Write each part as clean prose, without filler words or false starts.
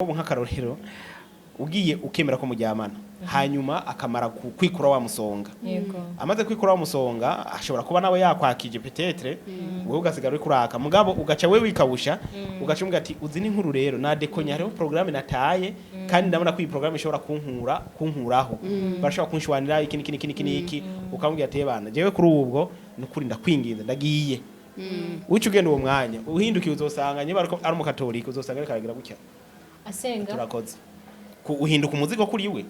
Ubu nk'akarorero, ugiye ukemera ko muryamana, hanyuma akamara kwikura wa musonga, amaze kwikura wa musonga, ashobora kuba nawe yakwakije peut-être, wewe ugasigara uri kuraka, mugabo ugaca we wikawusha, ugaca umubwira ati: "Uzi n'inkuru rero, nadekonye, hariho programme nataye, kandi ndabona ko iyi programme ishobora kunkuraho, barashobora kunshwanira iki n'iki n'iki n'iki n'iki." Ukamubwira ati: "Bana, jewe kuri ubwo nukuri ndakwinginze, ndagiye." Uca ugenda, uwo mwanya uhindukiye uzosanga niba ariko ari umukatolika, uzosanga ariko aragira gutya. Asenga. Turakoze. Uhinduka umuzigo kuri we.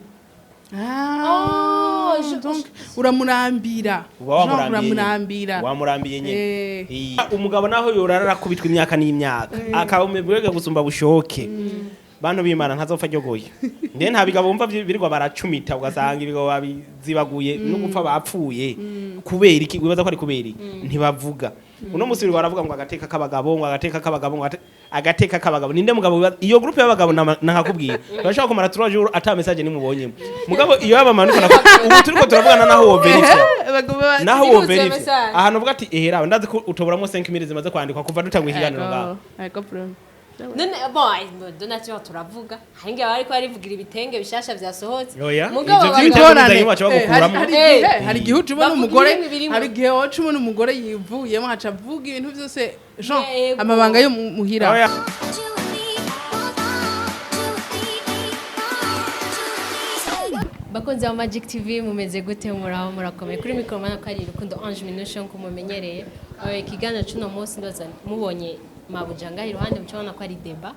Ah, Oh, donc uramurambira. Uba Genre wamurambiye nyene. Uramurambira. Wamurambiye nyene. Umugabo naho yorara arakubitwa imyaka n'imyaka, akaba umwega gusumba bushoke, bantu b'Imana, ntazopfa aryogoye. Ndiye nta bigabo bumva birirwa baracumita, ugasanga ibigabo babizibaguye no gupfa bapfuye. Kubera iki? Wibaza ko ari kubera iki? Ntibavuga. Uno munsi birirwa baravuga ngo agateka k'abagabo, ngo agateka k'abagabo, ngo agateka k'abagabo. Ninde mugabo iyo groupe y'abagabo nakakubwira bashobora kumara 3 jours ata message nimubonyemo? Mugabo iyo yabamanuka, ubu turiko turavugana, naho wo vérifia, naho wo Zirutse vérifia message. Ahantu uvuga ati: "Ehera, ndazi ko utoboramo 5000 zimaze kwandikwa kuva dutangwa ikiganiro ngaho." Ego bro. None bon, de nature turavuga, hari ngihe bariko barivugira ibitenge bishasha vyasohotse. Oya, Mugabo ivyo abagabo- by'ibitenge bizanye baca bagukuramo. Hari igihe, hari igihe uca ubona Bavuga umugore, ibintu birimo. hari igihe waca ubona umugore yivuyemo, haca avuga ibintu byose, genre amabanga yo muhira. Oya. Bakunzi ba Magic TV, mumeze gute? Muraho, murakomeye? Kuri mikoro mana ko ari Rukundo Ange Minushe, nkuko mumenyereye. Ikiganiro c'uno munsi, ndoza mubonye mabuja ngaho iruhande, mucabona ko ari débat.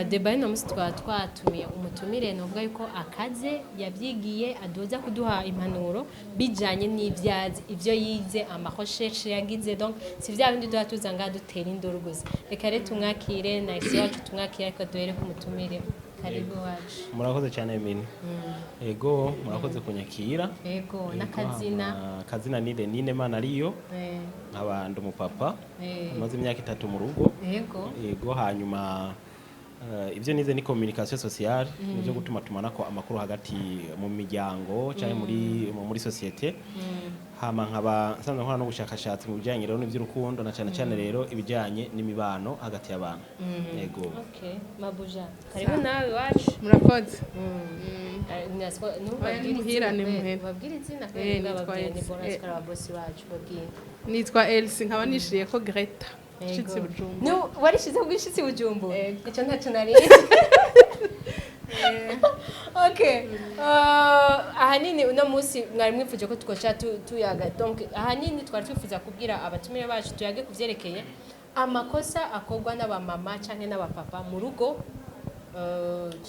Débat y'uno munsi twaba twatumiye umutumire, novuga yuko akaze yabyigiye, adoza kuduha impanuro bijanye n'ivyazi, ivyo yize, ama recherche yagize. Donc si vya bindi duha tuza ngaha dutera induru gusa. Reka rero tumwakire na isi wacu, tumwakire, ariko duhere ku mutumire. Karibu wacu. Murakoze cyane mini, ego, murakoze kunyakira. Ego, n'akazina? Akazina ni Lenine Mana ariyo, nkaba ndi umupapa, amaze imyaka 3 mu rugo. Yego, hanyuma ibyo nize ni communication sociale, nibyo gutuma tumanako amakuru hagati mu miryango cyangwa muri société. Hama nkaba nsanzwe nkora n'ubushakashatsi mu bijyanye rero n'iby'urukundo, na cyane cyane rero ibijyanye n'imibano hagati y'abantu. Yego. Okay, mabuja, karibu nawe iwacu. Murakoze. Ntubabwire Oya, ni muhira, izina ni kweli. muhira. Babwire izina kweli. Nitwa Babwire ni Elsie. bonus kari ababosi bacu, babwire. Nitwa Elsie, nkaba nishiriye ko Greta nshitsi Bujumbura. No, warishize bwishitsi Bujumbura? Ego. Icyo ntacyo nari. Okay. Ahanini uno munsi mwari mwifuje ko twoca tuyaga. Donc ahanini twari twifuza kubwira abatumire bacu tuyage kuvyerekeye amakosa akorwa n'abamama canke n'abapapa mu rugo,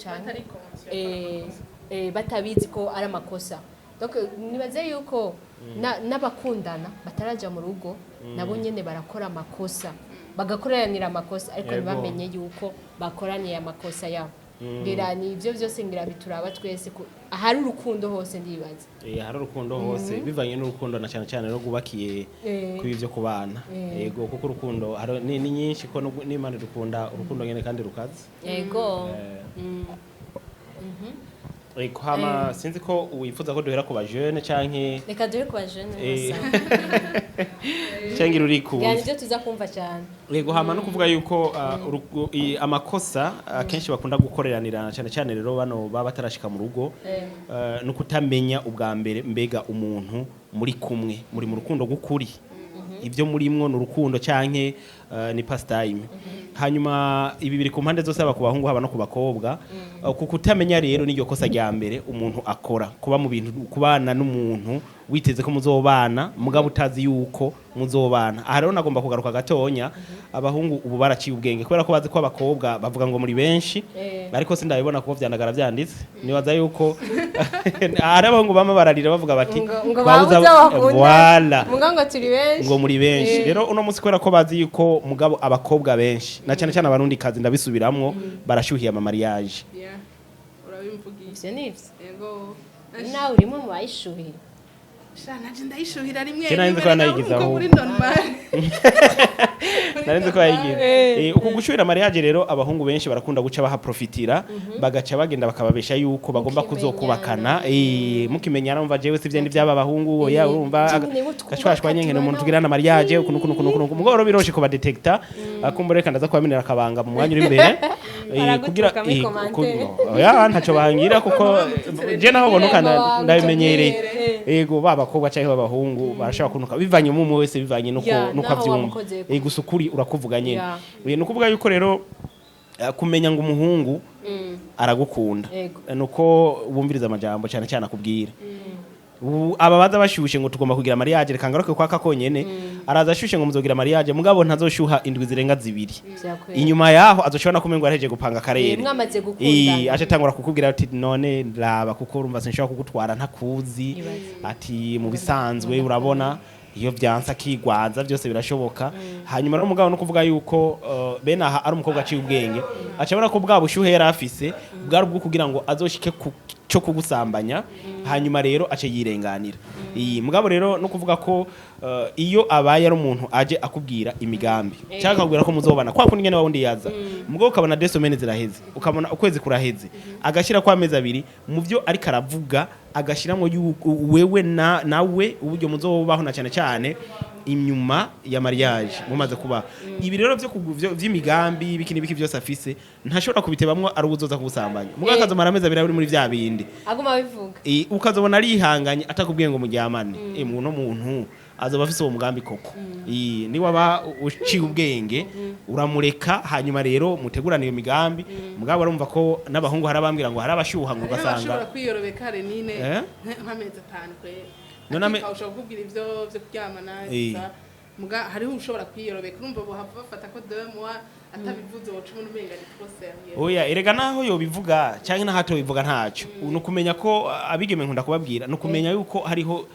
canke batabizi ko ari amakosa. Donc nibaze yuko n'abakundana bataraja mu rugo nabo nyene barakora amakosa, bagakoranira amakosa, ariko ntibamenye yuko bakoraniye amakosa yabo. Ngira ni ibyo byose, ngira bituraba twese ahari urukundo hose, ndibaza. Hari urukundo hose, bivanye n'urukundo, na cyane cyane no rwubakiye kuri ibyo kubana. Yego, kuko urukundo ni nyinshi, ko n'Imana dukunda urukundo nyene kandi rukaze. Ego, hama sinzi ko wifuza ko duhera ku bajene canke Reka duhere ku bajene. Canke ruri Ngira kunze. nibyo tuza kumva cyane. Yego, hama no kuvuga yuko amakosa akenshi bakunda gukoreranira, cyane cyane rero bano baba batarashika mu rugo, no kutamenya ubwa mbere mbega umuntu muri kumwe, muri mu rukundo gukuri, ibyo murimwo ni urukundo canke ni pastime. Hanyuma ibi biri ku mpande zose, haba ku bahungu, haba no ku bakobwa. Ku kutamenya rero n'iryo kosa rya mbere umuntu akora, kuba mu bintu, kubana n'umuntu witeze ko muzobana, mugabo utazi yuko muzobana. Aha rero nagomba kugaruka gatonya. Abahungu ubu baraciye ubwenge, kubera ko bazi ko abakobwa bavuga ngo muri benshi, ariko sindabibona kuko vyandagara vyanditse. Nibaza yuko hari abahungu bama bararira bavuga bati ngo "Twabuze babuze bakunda. Voilà. Muga ngo turi benshi. Ngo muri benshi. Rero uno munsi, kubera ko bazi yuko mugabo abakobwa benshi, na cyane cyane abarundi kazi, ndabisubiramwo, barashyuhiye ama mariage. Yeah. Urabimvugiye. Ivyo ni ivyo. Yego. Nawe urimo mu bayishuhiye. Sha, nanje ndayishuhira rimwe. Je nari nzi ko rimwe, yanayigize reka ahubwo. muri normal. Nari nzi ko yayigize. Uku gushyuhira mariage rero, abahungu benshi barakunda guca bahaprofitira, bagaca bagenda bakababesha yuko bagomba Mukimenyana. kuzokubakana. Mukimenyana, umva, jewe sivyo ndi byaba abahungu, oya, urumva, Kimwe nibo twubaka, gashwashwa nyene umuntu tubana. tugirana mariage ukuntu ukuntu ukuntu ukuntu. Mugabo rero biroshe kubadetekta. Akumbure reka ndaza kubamenera akabanga mu mwanya uri imbere. Baragutuka Kugira muri commentaire. Oya, ntaco bangira kuko je naho bonuka Irembo ndabimenyereye. wawe. Ego, ba bakobwa canke b'abahungu barashobora kunuka bivanye umwe wese, bivanye nuko Ya, nuko naho avyumva. wamukozeko. Gusa ukuri urakuvuga nyene. Ya. Ni ukuvuga yuko rero kumenya ngo umuhungu aragukunda Ego. Nuko wumviriza amajambo cyane cyane akubwira. Ubu aba baza bashushe ngo tugomba kugira mariage, reka ngaruke kwaka konyene, araza ashushe ngo muzogira mariage, mugabo ntazoshuha indwi zirenga 2. Vyakwera. Inyuma yaho azoshobora no kumengo arahejeje gupanga akarere. Mwamaze gukundana. Aca atangura kukubwira ati none raba, kuko urumva sinshobora kugutwara ntakuzi. Ibaze. Ati mu bisanzwe urabona iyo byansa akigwaza byose birashoboka. Hanyuma rero umugabo no kuvuga yuko bene aha ari umukobwa aciye ubwenge, acabona ko bwa bushyuhe yari afise bwari ubwo kugira ngo azoshike ku cyo kugusambanya, hanyuma rero ace yirenganira iyi. Mugabo rero no kuvuga ko iyo abaye ari umuntu aje akubwira imigambi cyangwa akakubwira ko muzobana kwa kundi nyene wawundi yaza, mugabo ukabona 2 semaines ziraheze, ukabona ukwezi kuraheze, agashira kwa amezi 2 mu byo ariko aravuga, agashiramwo yuko wewe na nawe uburyo muzobaho na cyane cyane inyuma ya mariage mumaze kuba. Ibi rero byo vy'imigambi biki n'ibiki byose afise, ntashobora kubitebamwo ari ubuzoza kubusambanya, mugabo akazomara amezi 2 ari muri vya bindi. Aguma abivuga. Ukazobona arihanganye atakubwiye ngo muryamane. Muntu muntu azoba afise uwo mugambi koko. Niba aba uciye ubwenge uramureka, hanyuma rero mutegurane iyo migambi. Mugabo arumva ko n'abahungu hari abambwira ngo hari abashyuha ngo Hariho abashobora ugasanga kwiyorobeka renine Eh? nk'amezi 5 kwera. None ushobora kukubwira ivyo vyo kuryamana gusa, muga hariho ushobora kwiyorobeka, urumva bohava bafata ko 2 mois atabivuze, woca ubona umenga ni trop sérieux. Oya, erega naho yobivuga cyangwa naho atobivuga ntacyo, ni ukumenya ko abigeme nkunda kubabwira, ni ukumenya yuko hariho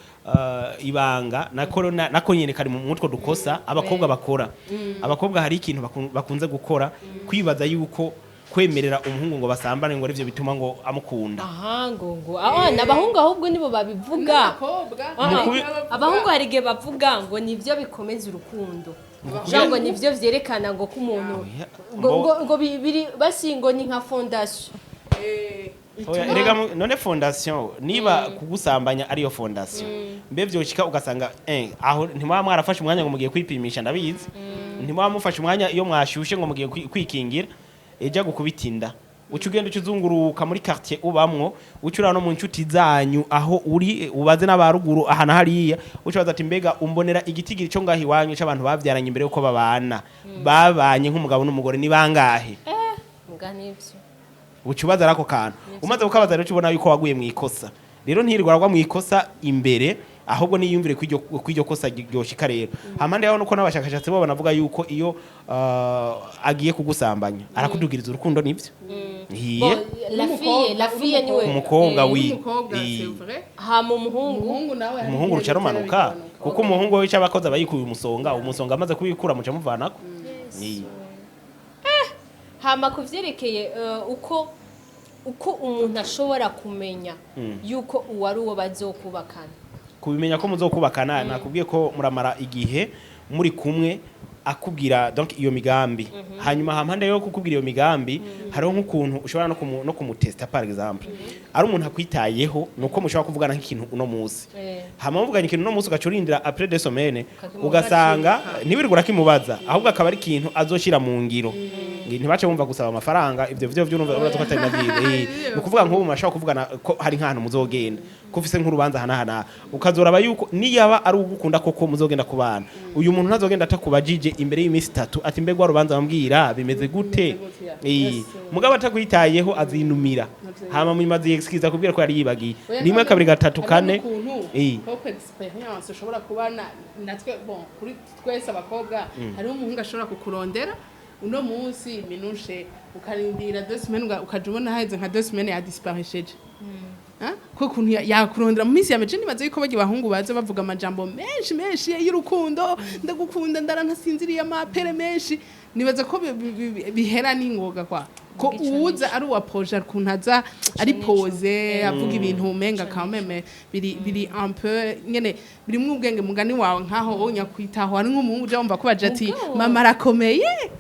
ibanga nako nako nyene kari mu mutwe dukosa abakobwa bakora. Abakobwa hari ikintu bakunze gukora, kwibaza yuko kwemerera umuhungu ngo basambane ngo arivyo bituma ngo amukunda. Aha, ngo aho n'abahungu ahubwo nibo babivuga. N'abakobwa. Ah, abahungu hari igihe bavuga ngo nivyo bikomeza urukundo, cyangwa ngo nivyo vyerekana ngo ko umuntu Oya, ngo biri basi ngo ni nka fondation. Oya, erega none fondation niba kugusambanya ariyo fondation, mbe vyoshika ugasanga aho ntimwaba mwarafashe umwanya ngo mugiye kwipimisha? Ndabizi ntimwaba mufashe umwanya iyo mwashushe ngo mugiye kwikingira. Ejya gukubita inda, uca ugenda uca uzunguruka muri quartier ubamwo, uca uraba no mu nshuti zanyu aho uri, ubaze n'abaruguru aha na hariya, uca ubaza ati mbega umbonera igitigiri cyo ngaho iwanyu c'abantu bavyaranye imbere yuko babana, babanye nk'umugabo n'umugore, ni bangahe? Muga nivyo. Uca ubaza arako kantu, umaze kukabaza rero uca ubona yuko waguye mu ikosa. Rero ntirirwa aragwa mu ikosa imbere, ahubwo niyumvire kw'iryo kosa ryoshika. Rero hampande yaho nuko n'abashakashatsi bo banavuga yuko iyo agiye kugusambanya arakudugiriza urukundo, nivyo. Hiye. Bon, la fille niwe. Umukobwa Umukobwa, c'est vrai. Hama umuhungu? Umuhungu nawe hari Umuhungu igihe ruca rumanuka bitera bigabanuka. Kuko umuhungu we icyo abakoze aba yikuye umusonga, umusonga amaze kuwikura muca muvanako. Hama kuvyerekeye uko umuntu ashobora kumenya yuko uwo ari uwo bazokubakana? Kubimenya ko muzokubakana, nakubwiye ko muramara igihe muri kumwe, akubwira donc iyo migambi. Hanyuma hampande yo kukubwira iyo migambi, hariho nk'ukuntu ushobora no kumutesta. Par exemple, ari umuntu akwitayeho, nuko mushobora kuvugana nk'ikintu uno munsi, hama muvuganye ikintu uno munsi, ugaca urindira après 2 semaines, Ukakimubaza. ugasanga ntiwirirwa urakimubaza, ahubwo akaba ari ikintu azoshira mu ngiro. Ntibace bumva gusaba amafaranga, ivyo vyo vyurumva uraza ko atari navyiza. Ni ukuvuga nk'ubu murashobora kuvugana ko hari nk'ahantu muzogenda, ko ufise nk'urubanza hanahana, ukazoraba yuko niyaba ari ugukunda koko muzogenda kubana, uyu muntu ntazogenda atakubajije imbere y'iminsi 3 ati mbega rubanza bambwira bimeze gute? Mugabo atakwitayeho azinumira, hama munyuma aziyexcusa kubwira ko yari yibagiye rimwe, kabiri, gatatu, kane. Koko expérience ushobora kuba natwe, bon, kuri twese abakobwa, hariho umuhungu ashobora kukurondera uno munsi minushe, ukarindira 2 semaines, ukaja ubona haheze nka 2 semaines yadisparesheje. Ko kuntu yakurondera mu minsi ya mbere, nibaza yuko barya abahungu baza bavuga amajambo menshi menshi y'urukundo, ndagukunda, ndara ntasinziriye, amapere menshi, nibaza ko bihera n'ingoga kwa ko Ico uwuza ari uwa projet, ukuntu aza ari nico. posé, avuga ibintu umenga quand même biri un peu nyene birimwo ubwenge, mugani wawe nkaho wowe nyakwitaho. Ari nk'umuhungu uja wumva ko baje ati mama arakomeye.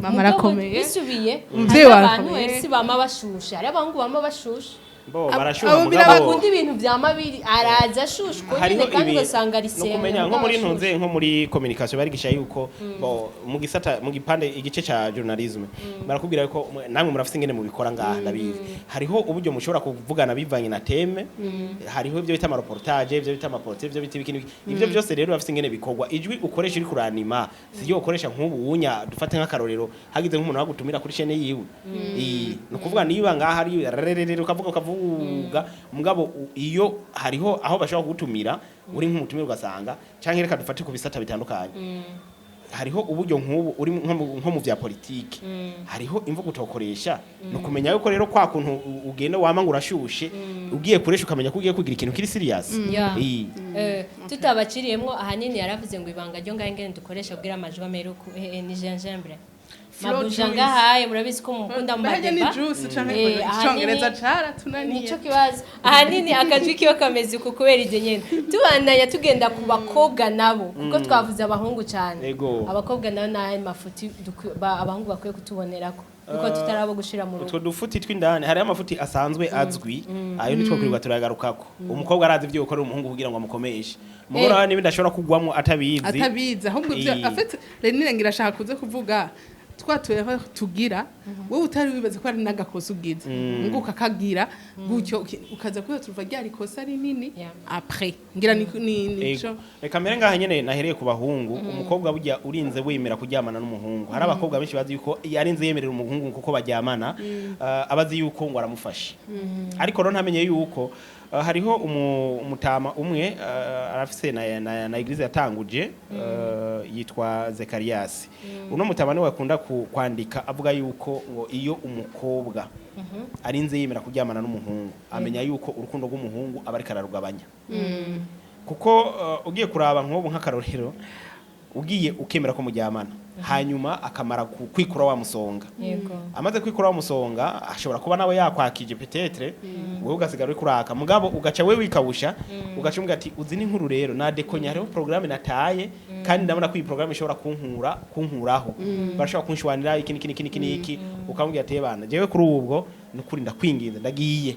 Mama Mugabo arakomeye. bisubiye Umuvyeyi hariho wawe abantu arakomeye. esi bama bashushe, hariho abahungu bama bashushe. Bo Abo- barashuha abo mugabo Bakunda ibintu vya mabiri, araza ashushwe hariho nyine, kandi ibi ugasanga ari no kumenya nko muri ntunze, nko muri communication barigisha yuko bo mu gisata, mu gipande, igice ca journalisme, barakubwira yuko namwe murafise ingene mubikora ngaha, ndabizi. Hariho uburyo mushobora kuvugana bivanye na thème, hariho ibyo bita amareportage, ibyo bita amaportrait, ibyo bita ibiki n'ibiki. Ibyo byose rero bafise ingene bikorwa. Ijwi ukoresha uri kuranima siryo ukoresha nk'ubu wunya. Dufate nk'akarorero, hagize nk'umuntu wagutumira kuri chaîne yiwe. Ni ukuvuga niba ngaha ari rererere, ukavuga ukavuga, mugabo iyo hariho aho bashobora kugutumira uri nk'umutumire, ugasanga canke reka dufate ku bisata bitandukanye, hariho uburyo nk'ubu uri nko mu vya politiki, hariho imvugo utokoresha. Ni ukumenya yuko rero kwa kuntu ugenda wama ngo urashushe, ugiye kuresha ukamenya ko ugiye kugira ikintu kiri serious. Tutabaciriyemwo, ahanini yaravuze ngo ibanga ryo ngahe ngene dukoresha kugira amajwi amere uku, ni gingembre. Flow Mabuja juice. ngahaye, murabizi ko mukunda mu Mbega ni madeba. juice canke icongereza caratunaniye. Nico kibazo, ahanini akajwi kiwe kameze uku kubera ibyo nyene. Tubandanya tugenda ku bakobwa nabo, kuko twavuze abahungu cyane. Ego. Abakobwa nabo ni mafuti abahungu bakwiye kutubonerako kuko tutarabo gushira mu Utwo rugo. dufuti tw'indani, hariho amafuti asanzwe azwi, ayo nitwo kwirirwa turayagarukako. Umukobwa arazi ibyo gukorera umuhungu kugira ngo amukomeshe. Umugore wawe n'ibindi ashobora kugwamwo atabizi. Atabizi, ahubwo ivyo afite Renire ngira ashaka kuza kuvuga twa tuyeho tugira, wowe utari wibaza ko ari n'agakosa ugize, ngo ukakagira gutyo, ukaza kuba turuva ryari ikosa rinini. Après ngira ni nico. Ego. Reka mbere ngaha nyene nahereye ku bahungu. Umukobwa burya urinze wemera kuryamana n'umuhungu, hari abakobwa benshi bazi yuko iyo arinze yemerera umuhungu kuko baryamana, abazi yuko ngo aramufashe, ariko rero ntamenye yuko hariho umutama umwe, arafise na église yatanguje, yitwa Zekarias. Uno mutama niwe akunda kwandika avuga yuko ngo iyo umukobwa arinze yemera kuryamana n'umuhungu, amenya yuko urukundo rw'umuhungu aba ariko ararugabanya, kuko ugiye kuraba nk'ubu nk'akarorero, ugiye ukemera ko muryamana, hanyuma akamara kwikura wa musonga, amaze kwikura wa musonga, ashobora kuba nawe yakwakije peut-être, wowe ugasigara uri kuraka, mugabo ugaca we wikawusha, ugaca umubwira ati: "Uzi n'inkuru rero nadekonya, hariho programme nataye, kandi ndabona ko iyi programme ishobora kunkuraho, barashobora kunshwanira iki n'iki n'iki n'iki n'iki." Ukamubwira ati: "Bana, jewe kuri ubwo nukuri ndakwinginze, ndagiye."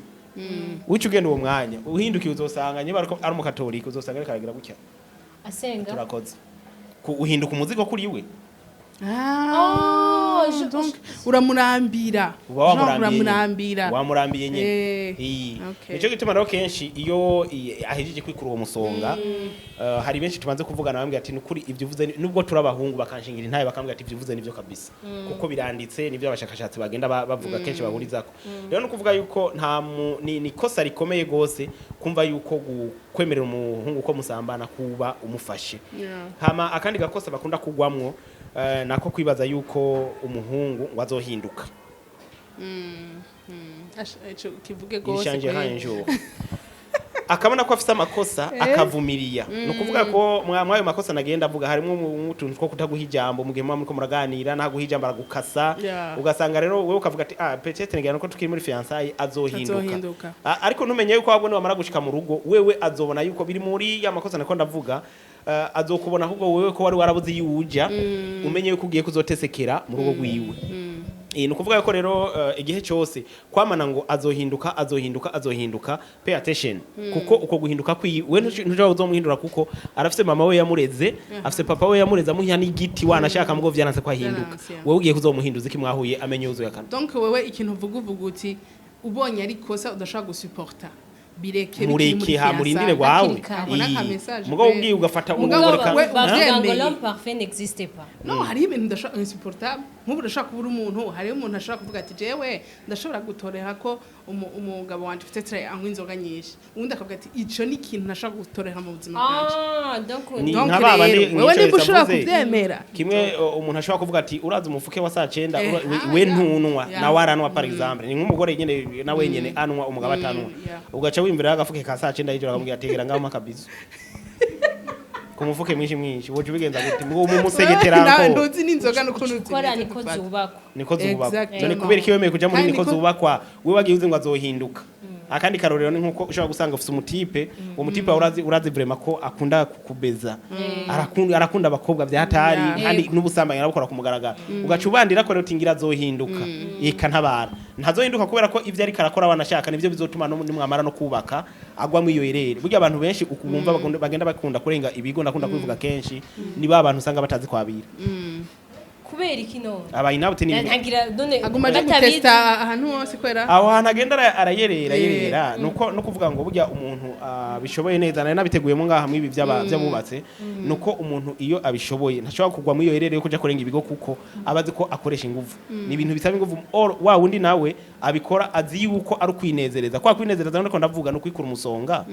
Uca ugenda, uwo mwanya uhindukiye uzosanga niba ariko ari umukatolika, uzosanga ariko aragira gutya. Asenga. Turakoze. Uhinduka umuzigo kuri we. Ah, Oh, donc uramurambira. Uba Genre wamurambiye nyene. uramurambira. Wamurambiye nyene. Nico gituma rero kenshi iyo ahejeje kwikura uwo musonga, hari benshi tubanze kuvugana bambwira ati: "Nukuri ibyo uvuze nubwo turi abahungu," bakanshingira intaye, bakambwira ati: "Ibyo uvuze nivyo kabisa, kuko biranditse, nivyo abashakashatsi bagenda bavuga kenshi bahurizako." Rero no kuvuga yuko nta ni kosa rikomeye gose kumva yuko kwemerera umuhungu ko musambana kuba umufashe. Hama akandi gakosa bakunda kugwamwo, nako kwibaza yuko umuhungu ngo azohinduka. Ico kivuge gose. Irishanje Kweli. hanjuru akabona ko afise amakosa, akavumiriya. Ni ukuvuga ko mwayo makosa nagenda avuga harimo utuntu two kutaguha ijambo mu gihe muba muriko muraganira, ntaguha ijambo, aragukasa. Ugasanga rero wewe ukavuga ati: "Ah, peut-être ngira nuko tukiri muri fiançailles, azohinduka." Azohinduka. Ariko ntumenye yuko wabwo niwamara gushika mu rugo, wewe azobona yuko biri muri ya makosa nako ndavuga, azokubona ahubwo wewe ko wari warabuze iyo uja, umenye yuko ugiye kuzotesekera mu rugo rwiwe. Ni ukuvuga ko rero igihe cyose kwamana ngo azohinduka, azohinduka, azohinduka, pay attention, kuko uko guhinduka kwiwe ntushobora kuzomuhindura, kuko arafise mama we yamureze, afise papa we yamureze, amuha n'igiti wanashaka, mugo vyananse ko ahinduka. Vyaranse, yeah. Wewe ugiye kuzomuhinduza iki mwahuye amenye yuzuye akanwa? Donc wewe ikintu uvuga uti ubonye ari kosa udashobora gusuporta, bireke bikiri Mureke muri ha murindire fiançailles. gwawe. Hakiri kare. Abona ka message Mugabo pe. ugiye ugafata Mugabo ureka. we Bavuga ngo uvyemeye. l'homme parfait n'existe pas. No, hariho ibintu udashobora insupportable. Nk'ubu urashobora kubura umuntu, hariho umuntu ashobora kuvuga ati: "Jewe ndashobora gutoreha ko umugabo wanje ufite anywa inzoga nyinshi," uwundi akavuga ati: "Ico ni ikintu ntashobora gutoreha mu buzima bwanje." Ah, donc Ni Donc nka ba bandi rero wewe mw'ico niba ushobora yavuze, kuvyemera. Kimwe umuntu ashobora kuvuga ati: "Urazi umufuke wa saa 9, we ntunwa, nawe aranwa." Par exemple, ni nk'umugore nyene na wenyene anwa, umugabo atanwa, ugaca wimvira agafuke ka saa 9 y'ijoro, akamubwira ati: "Tegera ngaho makabizo ku mufuke mwinshi mwinshi." Woca ubigenza gute? Mu musegetera Nawe ko ntuzi n'inzoga n'ukuntu ukora zimeze niko gufata. zubakwa. Niko zubakwa. Exactement. None kubera iki wemeye kuja muri Kandi niko zubakwa, we wagiye uzi ngo azohinduka? Akandi karorero ni nkuko ushobora gusanga ufise umutipe, uwo mutipe wawe urazi vraiment ko akunda kukubeza, arakunda abakobwa vya hatari, kandi n'ubusambanyi arabukora ku mugaragaro, ugaca ubandira ko rero utingira azohinduka. Eka, ntabara, ntazohinduka, kubera ko ivyo ariko arakora wanashaka nivyo bizotuma nimwamara no kubaka agwa mu iyo erere. Burya abantu benshi ukubumva bagenda bakunda kurenga ibigo, ndakunda kubivuga kenshi, ni ba bantu usanga batazi kwabira. Kubera iki none? Abayinabute ni Ntagira none Aguma aje batabizi. gutesta ahantu hose kwera. Aho hantu agenda arayerera, ayerera. Nuko no kuvuga ngo burya umuntu abishoboye neza, nari nabiteguyemo ngaha mw'ibi by'abubatse, nuko umuntu iyo abishoboye ntashobora kugwa muri iyo erere yo kuja kurenga ibigo, kuko aba azi ko akoresha inguvu, ni ibintu bisaba inguvu. Or wa wundi nawe abikora azi yuko ari ukwinezereza, kwa kwinezereza niko ndavuga no kwikura umusonga.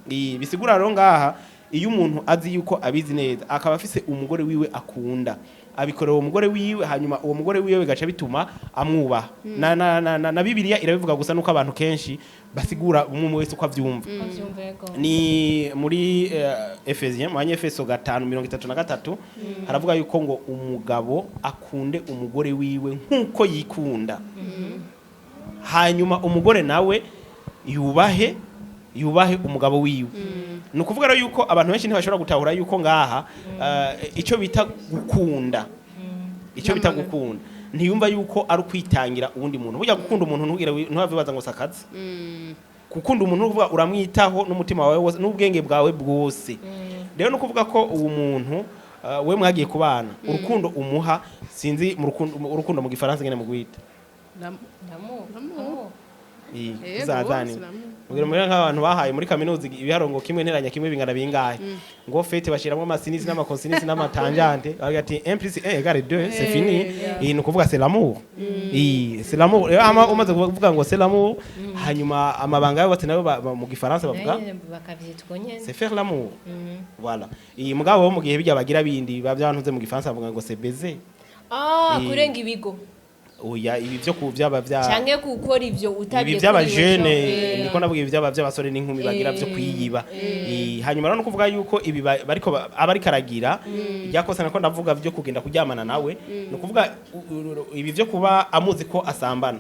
Bisigura rero ngaha, iyo umuntu azi yuko abizi neza, akaba afise umugore wiwe akunda, abikorera uwo mugore wiwe, hanyuma uwo mugore wiwe bigaca bituma amwubaha. Na Bibiliya irabivuga, gusa nuko abantu kenshi basigura umwe wese uko avyumva. Avyumva, yego. Ni muri Efesien, mu Banyefeso 5:33, haravuga yuko ngo umugabo akunde umugore wiwe nkuko yikunda, hanyuma umugore nawe yubahe umugabo wiwe. Ni ukuvuga rero yuko abantu benshi ntibashobora gutahura yuko ngaha icyo bita gukunda, icyo bita gukunda, ntiyumva yuko ari ukwitangira uwundi muntu. Burya gukunda umuntu, ntugire ntuhave ngo sakaze gukunda umuntu, uvuga uramwitaho n'umutima wawe wose n'ubwenge bwawe bwose. Rero ni ukuvuga ko uwo muntu we mwagiye kubana, urukundo umuha, sinzi mu rukundo, urukundo mu Gifaransa ngene mugwita. Ndamu. Ndamu. Yego, Uzazani sinamu. mugira muri nk'abantu bahaye muri kaminuza ibiharuro ngo kimwe nteranya kimwe bingana bingahe, ngo fete bashiramwo amasinus n'amacosinus n'amatangente, bavuga ati 1 plus 1 égale 2, c'est fini. Ni ukuvuga c'est l'amour. C'est l'amour. Rero ama umaze kuvuga ngo c'est l'amour, hanyuma amabanga yubatse nayo mu Gifaransa bavuga Bakavyitwa nyene. C'est faire l'amour, voilà. Iyi mugabo mu gihe bijya bagira bindi babyantuze mu Gifaransa bavuga ngo c'est baiser. Ah, kurenga ibigo. Oya, ibi byo ku byaba bya Canke gukora ivyo utabye. Ibi by'abajene, niko navuga, ibi byaba by'abasore n'inkumi bagira byo kwiyiba. Hanyuma rero no kuvuga yuko ibi bariko aba ariko aragira iryakosa, nako ndavuga byo kugenda kuryamana nawe, ni ukuvuga ibi byo kuba amuzi ko asambana,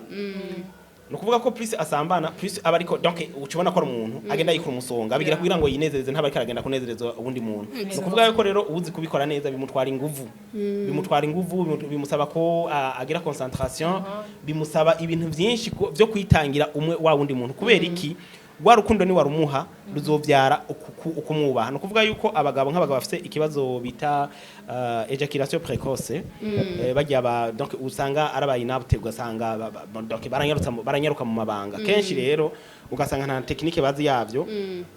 ni ukuvuga ko plus asambana, plus aba ariko, donc ucubona ko ari umuntu agenda yikura umusonga, abigira kugira ngo yinezereze, ntaba ariko aragenda kunezereza uwundi muntu. Ni ukuvuga yuko rero uwuzi kubikora neza bimutwara inguvu, bimutwara inguvu, bimusaba ko agira concentration, bimusaba ibintu byinshi byo kwitangira umwe wa wundi muntu. Kubera iki? Rwa rukundo ni warumuha ruzovyara ukumwubaha. Ni ukuvuga yuko abagabo, nk'abagabo bafite ikibazo bita éjaculation précoce, bagiye ba, donc usanga ari aba inapte, ugasanga donc baranyaruka mu mabanga kenshi. Rero ugasanga nta technique bazi yavyo.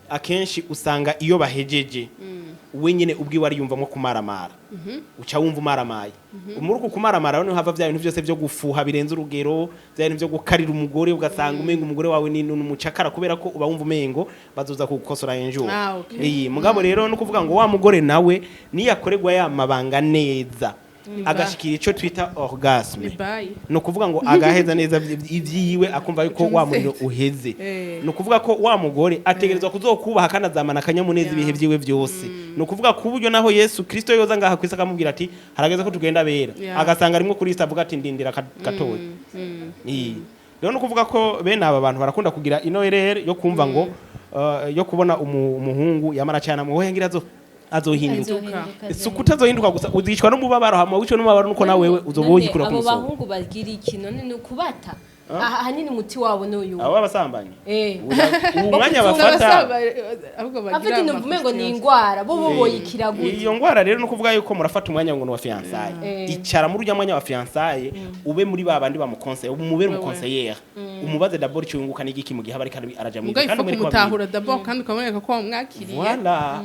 Akenshi usanga iyo bahejeje, we nyene ubwiwe ariyumvamo kumaramara, uca wumva umaramaye. Muri uku kumaramara rero niho hava bya bintu byose byo gufuha birenze urugero, bya bintu byo gukarira umugore, ugasanga umengo umugore wawe ni umucakara, kubera ko uba wumva umengo bazoza kugukosora enjour. Ah, okay. Iyi mugabo rero no kuvuga ngo wa mugore nawe niyakorerwa ya mabanga neza, agashikira ico twita orgasme, Ni bye. ni ukuvuga ngo agaheza neza ivyiwe, akumva yuko wa muriro uheze, ni ukuvuga ko wa mugore ategerezwa kuzokubaha kandi azamana akanyamuneza ibihe vyiwe vyose. Ni ukuvuga ku buryo naho Yesu Kristo yoza ngaha kwisi akamubwira ati harageze ko tugenda bera, agasanga arimwo kuri avuga ati ndindira gatoya. Rero ni ukuvuga ko bene aba bantu barakunda kugira ino erreur yo kumva ngo yo kubona umuhungu yamara cyane mu ngira azohinduka. Si ukutazohinduka gusa, uzicwa n'umubabaro, hama wicwe n'umubabaro nuko nawe wewe uzoba woyikura ku Abo musonga. bahungu bagira iki none? Ni ukubata. Aha ahanini umuti wabo ni uyu. Abo b'abasambanyi, uwo mwanya bafata Ahubwo bagira Afite numva umengo ni ama ingwara bo boyikira gute? Iyo ngwara rero, no kuvuga yuko murafata umwanya ngo ni wa fiançailles, icara muri ujya mwanya wa fiançailles, ube muri ba bandi bamuconseille, umubere umuconseillère, umubaze d'abord icyo yunguka n'igiki mu gihe aba ariko araja mu Mugabo kandi ifo mwereke kumutahura d'abord, kandi ukamwereka ko wamwakiriye. Voilà.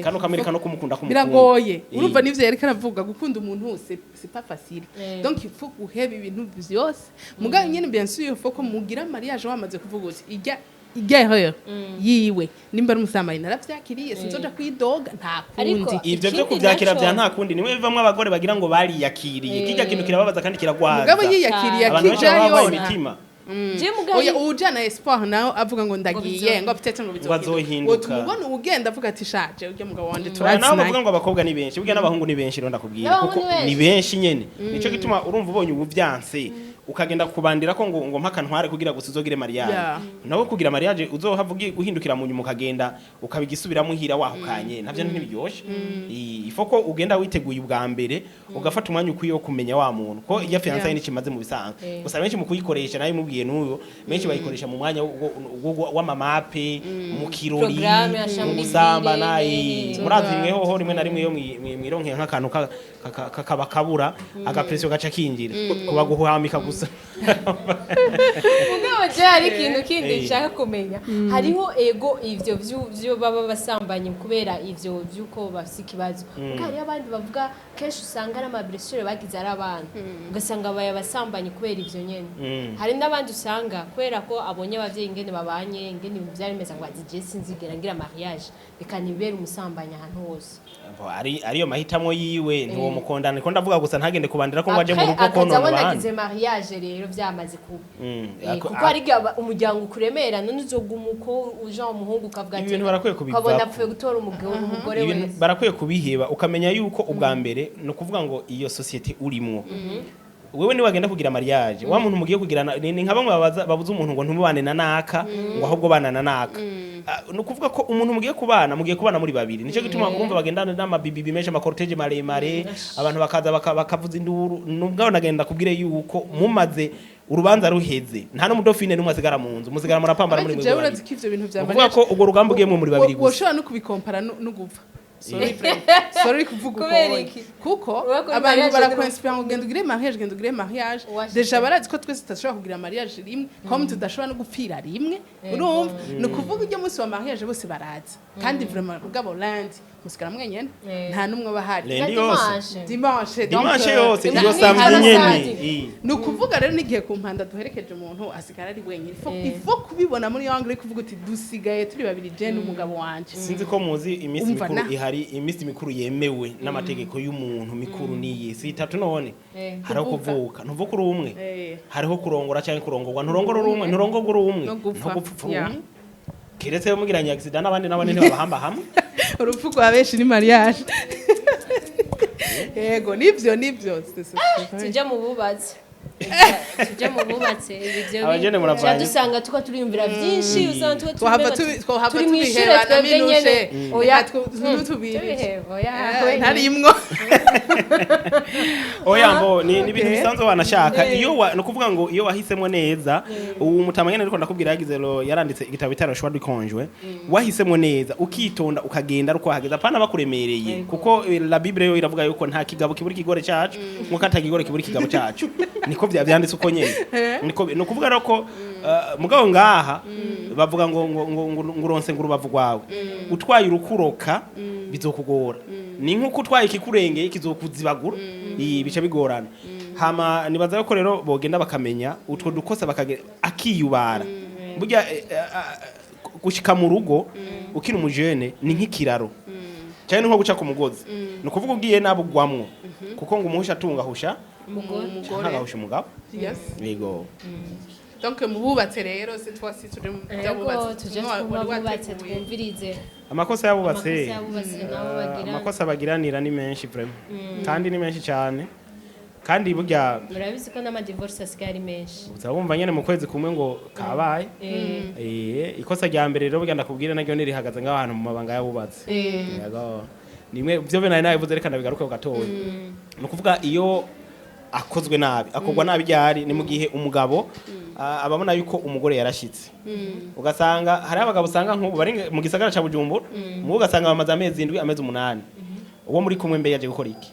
Kandi ukamwereka no kumukunda, kumukunda. Biragoye. Urumva n'ivyo yariko aravuga, gukunda umuntu c'est pas facile. Donc il faut guheba ibintu vyose. Mugabo nyene, bien sûr, il faut ko mugira mariage wamaze kuvuga uti ijya erreur yiwe, nimba ari umusambanyi naravyakiriye, sinzoja kwidoga, nta Ariko kundi. Ivyo byo ikindi kuvyakira naco vya nta kundi, nimwe bivamwo abagore bagira ngo bariyakiriye. Kirya kintu kirababaza kandi kiragwaza. Mugabo yiyakiriye Abantu benshi baba akijayo. barwaye imitima. Je mugabo Oya, uwujana espoir nawe avuga ngo ndagiye, ngo peut-être ngo Ngo azohinduka. Wotuma ubona ugenda avuga ati shaje urya mugabo wanje Oya, naho bavuga turazinanye. ngo abakobwa ni benshi, burya n'abahungu ni benshi. Rero ndakubwira N'abahungu kuko ni benshi. Ni benshi nyene, nico gituma urumva ubonye ubu vyanse. Ukagenda kubandira ko ngo mpaka ntware kugira gusa uzogire mariage. Nawe kugira mariage uzohava uhindukira mu nyuma, ukagenda ukabigisubiramo hira wahukanye, navyo ntibiryoshe. Ifo ko ugenda witeguye ubwa mbere, ugafata umwanya ukwiye wo kumenya wa muntu, ko iyo fiançailles n'ikimaze mu bisanzwe. Gusa benshi mu kuyikoresha, nayo mubwiye n'uyo, benshi bayikoresha mu mwanya w'amamape, mu kirori, Programme ya mu chambre gusambana. ville. Murazi mwe hoho rimwe na rimwe iyo mwironkeye nk'akantu kakaba kabura agapression, gaca kinjira kuba guhamika gusa. Mugabo je hari ikintu kindi nshaka kumenya. Hariho ego ivyo vyo baba basambanye kubera ivyo vy'uko bafise ikibazo. Kuko hariho abandi bavuga, kenshi usanga ari amablessure bagize ari abana, ugasanga baye abasambanye kubera ivyo nyene. Hari n'abandi usanga kubera ko abonye abavyeyi ingene babanye, ingene ibintu vyari bimeze, ngo ati je sinzigera ngira mariage, reka nibere umusambanyi ahantu hose. Bo, ari ariyo mahitamo yiwe, ntiwo mukondana. Niko ndavuga gusa, ntagende kubandira ko ngo aje mu Après, rugo akaza konona abona abandi. agize mariage rero vyamaze kuba. Ako- Kuko hari igihe umuryango ukuremera, none uzoguma uko uja umuhungu ukavuga Ibi ati bintu barakwiye kubivako. ukabona apfuye gutora umugore Ibintu wese. barakwiye kubiheba, ukamenya yuko ubwa mbere ni ukuvuga ngo iyo société urimwo wewe ni wagenda kugira mariage, wa muntu mugiye kugirana ni nka bamwe babuza umuntu ngo ntumubane na naka, ngo ahubwo bana na naka. Ah, ni ukuvuga ko umuntu mugiye kubana muri babiri. Nicyo gituma urumva bagendana n'amabibibi menshi, amacortège maremare, abantu bakaza bakavuza induru. Nubwo nagenda kubwire yuko mumaze urubanza ruheze, nta n'umudofine n'umwe asigara mu nzu, musigara murapambana muri Jewe mwe urazi babiri. ko ivyo bintu vya Ni ukuvuga ko urwo rugamba ugiyemwo muri babiri gusa. Woshobora no kubikompara no gupfa. Sorry friend, sorry kuvuga uko. Kubera Wowe. iki? Kuko Wowe kuri abantu mariage barakwinspira ngo genda ugire mariage, genda ugire mariage. Washitse. Déjà barazi ko twese tudashobora kugira mariage rimwe, comme tudashobora no gupfira rimwe. Urumva, ni ukuvuga ujya munsi wa mariage bose baraza, kandi vraiment mugabo lundi musigara mwenyene, nta n'umwe aba ahari. Lundi Na yose. dimanche. Dimanche, donc, Dimanche yose, iyo samedi nyene. Ni ukuvuga rero n'igihe ku mpanda duherekeje umuntu asigara ari wenyine. Il faut kubibona muri angle yo kuvuga uti dusigaye turi babiri, je n'umugabo wanje. Sinzi ko muzi iminsi Umva mikuru ihari. Iminsi mikuru yemewe n'amategeko y'umuntu mikuru niyi si itatu none? Hariho Kuvuka. kuvuka, ntuvuka uri umwe. Hariho kurongora cyangwa kurongorwa, nturongora uri umwe, nturongorwa uri umwe. No gupfa. No gupfa uri umwe, keretse mugiranye accident n'abandi ntibabahamba hamwe. Urupfu rwa benshi ni mariage. Yego, nivyo nivyo. Tujya mu bubatsi, tujya mu bubatsi ibyo. Abajene muravanye. Dusanga tuko turiyumvira byinshi, usanga tuko Twahava twahava turi mu ishure tubihebana. twebwe Minushe. nyene. Oya. Tubiri. Tubiheba, oya. Ntarimwo. Oya, mbo ni ibintu bisanzwe wanashaka. Eh. Iyo wa, no kuvuga ngo iyo wahisemo neza, ubu mutama nyene ariko ndakubwira yagize lo yaranditse igitabo bitaro choix du conjoint. Wahisemo neza, ukitonda, ukagenda ariko wahageze, apana bakuremereye, kuko la Bible yo iravuga yuko nta kigabo kiburi kigore cacu, nkuko ata kigore kiburi kigabo cacu. Niko vyanditse uko nyene. Niko no kuvuga rero ko mugabo ngaha bavuga ngo uronse ngo urubavu rwawe utwaye urukuroka bizokugora, ni nkuko utwaye ikikurengeye kizokuzibagura. Iyi bica bigorana. Hama nibaza yuko rero bogenda bakamenya utwo dukosa, bakage akiyubara. Burya gushika mu rugo ukiri umujene ni nk'ikiraro cyane, ni nko guca ku mugozi. Ni ukuvuga ugiye nabo ugwamwo, kuko ngo umuhusha atunga husha Umugore. canke agahusha umugabo. Yes. Yego. Donc mu bubatse rero, cette fois-ci turi mu Ego. by'abubatsi. Tujye Wari twumva abubatse, wateguye. twumvirize Amakosa y'abubatse. Amakosa y'abubatse nabo bagira. Amakosa bagiranira ni menshi vraiment, kandi ni menshi cyane, kandi burya Murabizi ko n'amadivorce asigaye ari menshi. Uza wumva nyene mu kwezi kumwe ngo kabaye. Ikosa rya mbere rero burya ndakubwira naryo nirihagaze ngaho hantu mu mabanga y'abubatsi. Yego. Nimwe byo bene nabivuze, reka ndabigaruke gatoya. Ni ukuvuga iyo akozwe nabi, akorwa nabi ryari? Ni mu gihe umugabo ababona yuko umugore yarashitse. Ugasanga hari abagabo usanga nk'ubu bari mu gisagara ca Bujumbura, mu ugasanga bamaze amezi 7, amezi 8. Uwo muri kumwe mbe yaje gukora iki?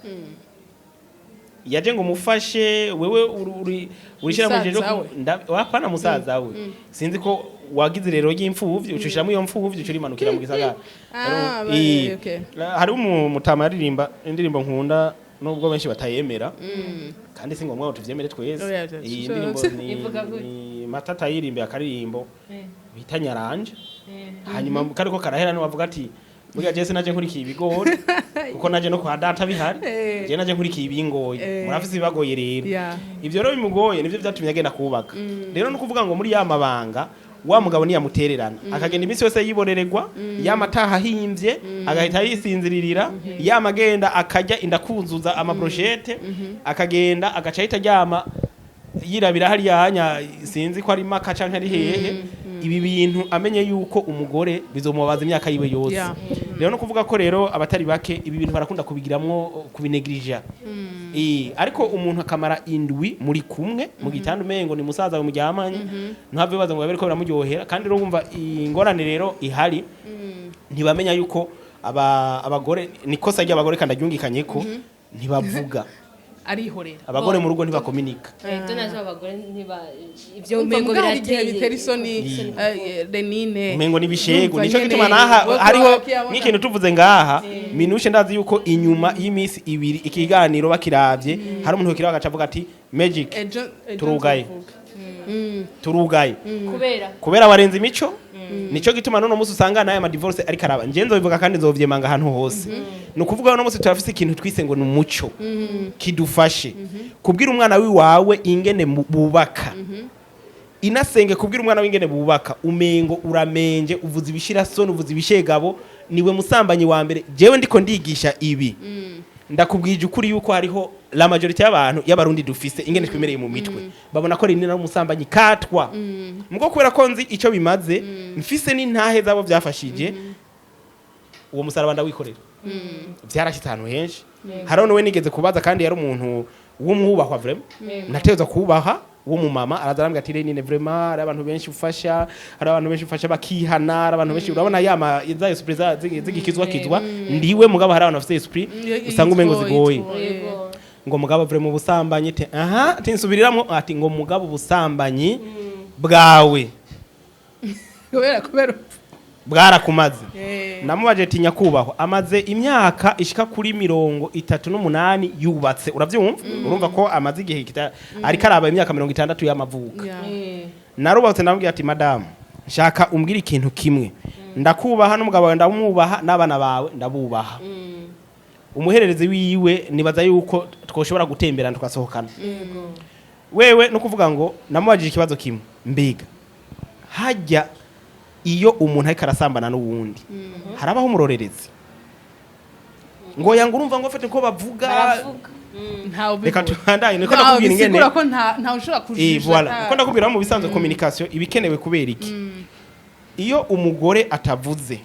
Yaje ngo umufashe wewe uri urishira mu jejo. Musaza we. Wapana musaza we. Sinzi ko wagize rero ry'imfuvyi, ucushiramo iyo mfuvyi, ucurimanukira mu gisagara. Ah, Rero, okay. Hari umutama yaririmba indirimbo nkunda, nubwo benshi batayemera, kandi si ngombwa ngo tuvyemere twese. Oya, Iyi ndirimbo ni, Ivuga gute? ni Matata yirimbiye akaririmbo bita Nyaranje. Hanyuma kariko karahera, niwe avuga ati burya je naje nkurikiye ibigori, kuko naje no kwa data bihari. Je naje nkurikiye ibingoye. Murafise ibibagoye rero. Ivyo rero bimugoye nivyo vyatumye agenda kubaka. Rero no kuvuga ngo muri ya mabanga wa mugabo niyamutererana, akagenda iminsi yose yiborererwa, yamataha ahimvye, agahita yisinziririra, yamagenda akarya inda kuzuza amabrochette, akagenda agaca ahita aryama. Yirabira hariya hanya, sinzi ko ari Maka canke ari hehe. Ibi bintu amenye yuko umugore bizomubaza imyaka yiwe yose. Rero no kuvuga ko rero abatari bake ibi bintu barakunda kubigiramwo kubinegirija. Ariko umuntu akamara indwi muri kumwe mu gitanda, umengo ni musaza we muryamanye, ntave baza ngo babe ko biramuryohera. Kandi rero wumva ingorane rero ihari, ntibamenya yuko abagore, ni kosa ry'abagore kandi aryungikanye ko ntibavuga. Arihorera. Abagore mu rugo ntibakominika. Tunazo abagore ntiba ivyo Umva, umengo muga hari igihe birateye bitera isoni, Renine. Umengo n'ibishego. Urumva Nico nyene, gituma naha wowe hariho wakiyabona. nk'ikintu tuvuze ngaha minushe, ndazi yuko inyuma y'iminsi 2 ikiganiro bakiravye, hari umuntu ukiraba agaca avuga ati: "Magic, Ejo turugaye." nzovuga. Turugaye. Kubera Kubera warenze imico. Nico gituma none munsi usanga n'aya ma divorce ariko araba. Nje nzobivuga kandi nzovyemanga ahantu hose. Ni ukuvuga uno munsi turafise ikintu twise ngo ni umuco kidufashe kubwira umwana wiwawe ingene bubaka. Inasenge kubwira umwana w'ingene bubaka, umengo uramenje, uvuze ibishirasoni, uvuze ibishegabo, niwe musambanyi wa mbere. Jewe ndiko ndigisha ibi, ndakubwije ukuri yuko hariho la majorité y'abantu y'abarundi dufise ingene twimereye mu mitwe, babona ko rinini ari umusambanyi katwa. Mugo kubera ko nzi ico bimaze, mfise n'intahe zabo byafashije, uwo musaraba ndawikorera. Byarashyitse ahantu henshi. Hariho n'uwe nigeze kubaza, kandi yari umuntu w'umwubahwa vraiment, nateza kubaha, w'umumama, araza arambwira ati: "Renine, vraiment hari abantu benshi ufasha, hari abantu benshi ufasha bakihana, hari abantu benshi urabona yama za esprit zigikizwa kizwa ndiwe, mugabo hari abantu bafite esprit usanga umengo zigoye." Yego. Ngo mugabo vraiment ubusambanyi te aha tinsubiriramwo, ati ngo mugabo ubusambanyi bwawe Kubera bwarakumaze. Namubaje ati: "Nyakubahwa, amaze imyaka ishika kuri 38 yubatse, uravyumva? Urumva ko amaze igihe ariko araba imyaka 60 y'amavuko." Narubatse. Ndamubwira ati: "Madamu, nshaka umbwire ikintu kimwe. Ndakubaha, n'umugabo wawe ndamwubaha, n'abana bawe ndabubaha. Umuhererezi wiwe nibaza yuko twoshobora gutemberana tugasohokana." Wewe no kuvuga ngo namubajije ikibazo kimwe: mbega hajya iyo umuntu ariko arasambana n'uwundi harabaho umurorerezi? Ngo yanga, urumva ngo afite ko bavuga. Baravuga. Ntawe Reka ubibona. tubandanye, niko Ntawe ndakubwira ingene bisigura ko ntawe ushobora kujijisha. Voilà, niko ndakubwira mu bisanzwe communication ibikenewe. Kubera iki? Iyo umugore atavuze,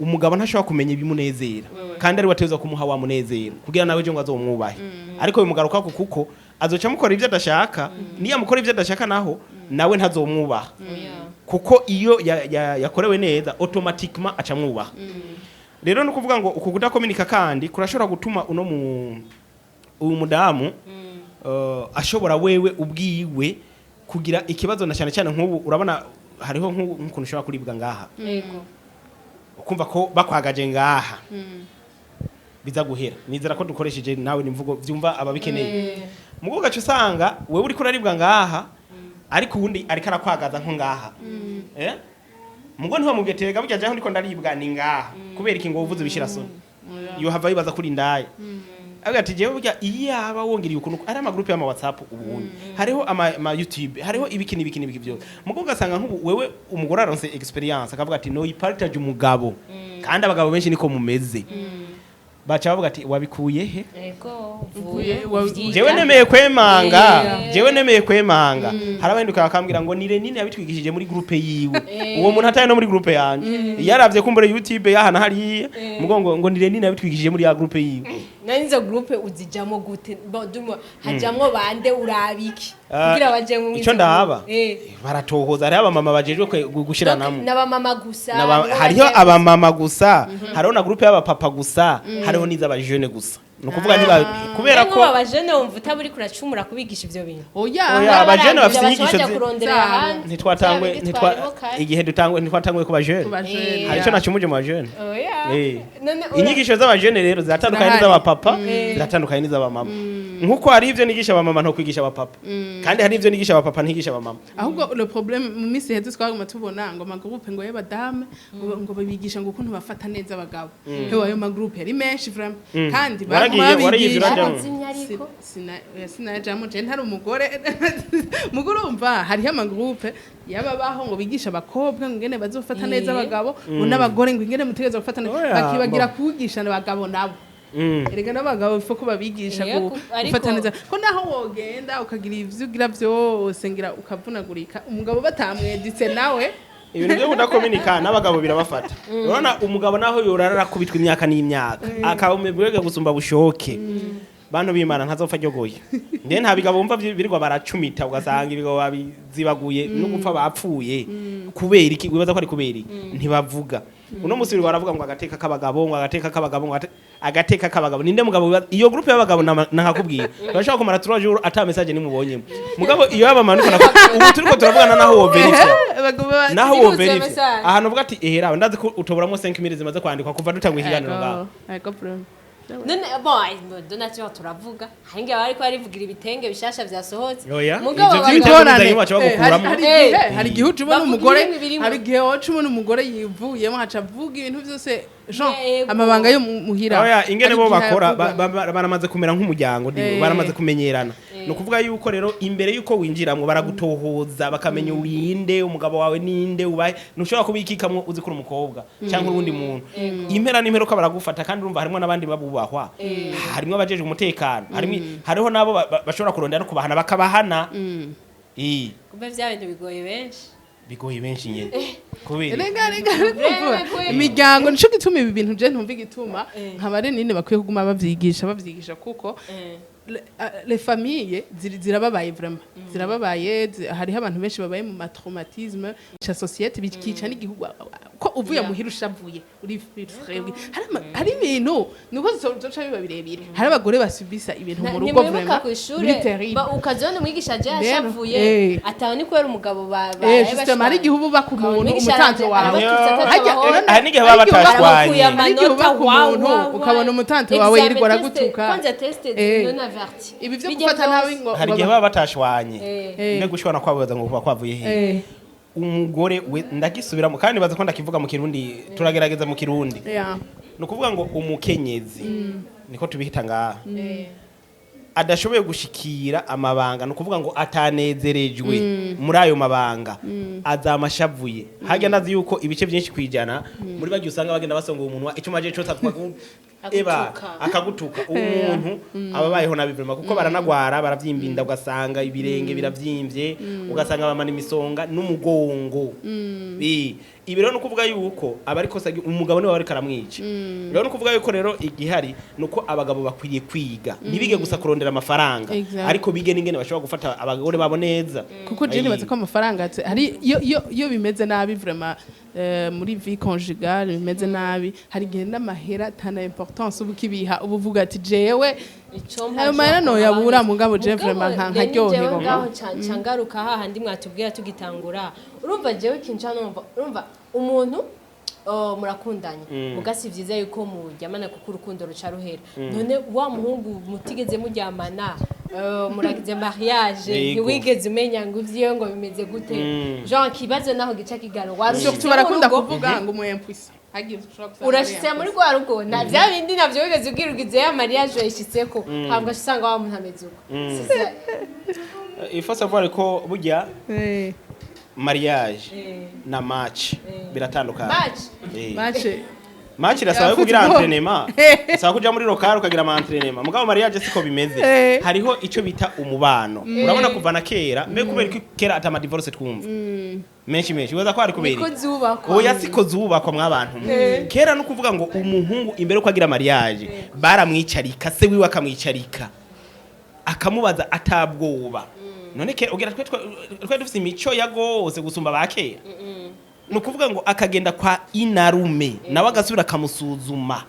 umugabo ntashobora kumenya ibimunezera, kandi ari we ateza kumuha wa munezero kugira nawe ejo ngo azomwubahe. Ariko bimugarukako, kuko azoca amukora ibyo adashaka. Niyo amukora ibyo adashaka naho, nawe ntazomwubaha, kuko iyo yakorewe neza, automatiquement aca amwubaha. Rero ni ukuvuga ngo uku kudakominika kandi kurashobora gutuma uno mu uyu mudamu ashobora wewe ubwiwe kugira ikibazo, na cyane cyane nk'ubu urabona hariho nk'ukuntu ushobora kuribwa ngaha, ukumva ko bakwagaje ngaha biza guhera. Nizera ko dukoresheje nawe nimvugo vyumva ababikeneye. Mugo gace usanga wewe uriko uraribwa ngaha, ariko uwundi ariko arakwagaza nko ngaha. Mugo ntiwamubwiye tega burya jaho ndiko ndaribwa ni ngaha. Kubera iki? Ngo uvuze ibishira soni, iyo hava yibaza kuri ndaye. Avuga ati: "Jewe burya iyaba wongereye ukuntu." Ari ama groupe y'ama WhatsApp ubundi, hariho ama YouTube, hariho ibiki n'ibiki n'ibiki byose. Mugo ugasanga nk'ubu wewe umugore aronse experience, akavuga ati: "No ipartage umugabo." Kandi abagabo benshi niko mumeze, baca bavuga ati: "Wabikuye he?" Yego. Uvuye, Uvuye Jewe nemeye kwemanga, jewe nemeye kwemanga, hari abahinduka bakambwira ngo ni Renine yabitwigishije muri groupe yiwe. Uwo muntu atari no muri groupe yanje, yaravye kumbure YouTube yahana hariya, mugo ngo ni Renine yabitwigishije muri ya groupe yiwe. Nani, izo groupe uzijamo gute? Bo, dumwe hajamwo bande? Urabiki Ah, kugira bajemwo? Ico ndaba, baratohoza. Hariho abamama bajejwe gushiranamwo. N'abamama gusa? Nibo Hariho baje- abamama gusa, hariho na groupe y'abapapa gusa, hariho n'iz'abajene gusa. Ni ukuvuga ntiba kubera Nengo ko abajene wumva utaburi kuracumura kubigisha ivyo bintu? Oya. Oya, abajene bafise Baca inyigisho baja kurondera zabo. ahandi. Ntitwatangwe Vya bindi ntitwa twarimo kare. Igihe dutangwe, ntitwatanguye ku bajene. Ku bajene. Hari ico nacumuje mu bajene? Oya. None Inyigisho z'abajene rero ziratandukanye Zirahari. n'iz'abapapa, ziratandukanye n'iz'abamama. Nkuko hari ivyo nigisha abamama nto kwigisha abapapa, kandi hari ivyo nigisha abapapa ntigisha abamama. Ahubwo le problème, mu minsi iheze twaguma tubona ngo amagroupe ngo y'abadame, ngo babigisha ngo ukuntu bafata neza abagabo. Hewe, ayo magroupe yari menshi vraiment, kandi baguma Waragiye babigisha. urajamwo? Barazimye ariko. Oya, sinajamwo je, ntari umugore. Mugore, urumva hariho amagroupe yababaho ngo bigisha abakobwa ngo ingene bazofata neza abagabo, ngo n'abagore ngo ingene mutegereza gufata neza, Oya, bakibagira bo. kuwigisha abagabo nabo. Erega n'abagabo bifo ko babigisha Yego, ariko- gufata neza, ko naho wogenda ukagira ivyo ugira vyose, ngira ukavunagurika, umugabo batamweditse nawe. Ibintu byo kudakominika n'abagabo birabafata. Urabona umugabo naho yorara arakubitwa imyaka n'imyaka, akaba umugabo gusumba bushoke, bantu b'Imana, ntazopfa aryogoye. Ndiye nta bigabo bumva birirwa baracumita, ugasanga ibigabo babizibaguye no gupfa bapfuye. Kubera iki? Wibaza ko ari kubera iki? Ntibavuga. Uno musi birirwa baravuga ngo agateka k'abagabo, ngo agateka k'abagabo, ngo agateka k'abagabo. Ninde mugabo iyo groupe y'abagabo nakakubwira urashobora kumara 3 jours ata message nimubonyemo. Mugabo iyo yabamanuka ubu turiko turavugana, naho wo verifya, naho wo Zirutse verifya message. Ahantu uvuga ati ehera, ndazi ko utoboramo 5000 zimaze kwandikwa kuva dutangwa ikiganiro ngaho. Ego, bro. None bon, de nature turavuga, hari ngihe bari barivugira ibitenge bishasha vyasohotse. Oya, Mugabo ivyo abagabo- by'ibitenge baca bagukuramo. Hari igihe, hari igihe uca ubona Bavuga umugore, ibintu birimo. hari igihe waca ubona umugore yivuyemo, haca avuga ibintu byose, Jean, Yego. amabanga yo muhira. Oya, ingene Hari bo igihe bakora, avuga. baramaze kumera nk'umuryango ndiwe, baramaze kumenyerana. Ni ukuvuga yuko rero imbere yuko winjiramwo baragutohoza, bakamenya urinde, umugabo wawe ninde, ubaye ntushobora kubikikamwo uzi ko uri umukobwa cyangwa urundi muntu. Impera n'imperuka baragufata, kandi urumva harimo n'abandi babubahwa, harimo abajejwe umutekano, harimo hariho n'abo bashobora kurondera no kubahana, bakabahana. Kumbe vya bintu bigoye benshi. Bigoye benshi nyene kubera Rega, rega, rega, Rega, imiryango nico gituma ibi bintu je ntumva igituma nkaba ari nini bakwiye kuguma bavyigisha, bavyigisha, kuko les familles zirababaye, vraiment zirababaye. Hariho abantu benshi babaye mu matraumatisme ca société, bikica n'igihugu, ko uvuye muhira ushavuye, uri frustré. Hari ibintu nuko zoca biba birebire. Hari abagore basubisa ibintu mu rugo, Ntimwibuka vraiment ku ishure biri terrible. Ukazibona umwigisha aje Rero, yashavuye, ataho ni kubera umugabo Eh, justement, hari igihe uba uba ku muntu, umutanto wawe. Hari n'igihe baba batashwanye. Hari igihe uba ku muntu, ukabona umutanto wawe yirirwa aragutuka. Kwanza test non averti. Ibi vyo Bijya gufata nabi vyose. ngo Hari igihe baba batashwanye. Mbe gushwana kwabaza ngo kuba kwavuye he? Umugore we, ndagisubiramo kandi baza ko ndakivuga mu Kirundi, turagerageza mu Kirundi. Ni ukuvuga ngo umukenyezi, niko tubihita ngaha, adashoboye gushikira amabanga, ni ukuvuga ngo atanezerejwe muri ayo mabanga, azamashavuye hajya. Ndazi yuko ibice byinshi kwijana muri bagiye usanga bagenda basonga umunwa, icyo maje cyose eba Agutuka. Akagutuka. Umuntu aba abayeho nabi vraiment, kuko baranagwara, baravyimba inda, ugasanga ibirenge biravyimbye, ugasanga bamana imisonga n'umugongo. Ibi rero ni ukuvuga yuko aba ariko umugabo niwe ariko aramwica. Rero ni ukuvuga yuko rero igihari ni uko abagabo bakwiriye kwiga, ntibige gusa kurondera amafaranga, ariko bige n'ingene bashobora gufata abagore babo neza. Kuko je nibaza ko amafaranga hari iyo bimeze nabi vraiment, muri vie conjugale bimeze nabi, hari igihe n'amahera atana importance uba ukibiha, uba uvuga ati jewe ayo mahera noyabura, mugabo je vraiment nkaryoherwa. Ngaho ca ngaruka hahandi mwatubwira tugitangura. Urumva jewe kinca numva, urumva umuntu, oh, murakundanye, muga si vyiza yuko muryamana kuko urukundo ruca ruhera. None wa muhungu mutigeze muryamana, muragize mariage, ntiwigeze umenya ngo ivyiwe ngo bimeze gute, genre kibazo naho gica kigaro warushitse Surtout barakunda mu rugo, kuvuga ngo umu impuissant, hagiye ushobora gusanga ari urashitse muri rwa rugo na bya bindi navyo wigeze ubwira, ugize ya mariage wayishitseko, hambwa usanga wa muntu ameze uko. Sasa, Il faut savoir ko burya mariage na match biratandukanye. Match? Match. Match irasaba Ya yo kugira football. entraînement, isaba kuja muri local ukagira ama entraînement, mugabo mariage siko bimeze. Hariho ico bita umubano. Urabona kuva na kera, mbe kubera ko kera ata ma divorce twumva menshi menshi, wibaza ko ari kubera niko iki? zubakwa. Oya, siko zubakwa mwabantu mwe. Kera no kuvuga ngo umuhungu imbere uko agira mariage baramwicarika, se wiwe akamwicarika, akamubaza atabwoba. None kera ugira twe dufise imico ya gose gusumba ba kera. Ni ukuvuga ngo akagenda kwa inarume, nawe agasubira akamusuzuma,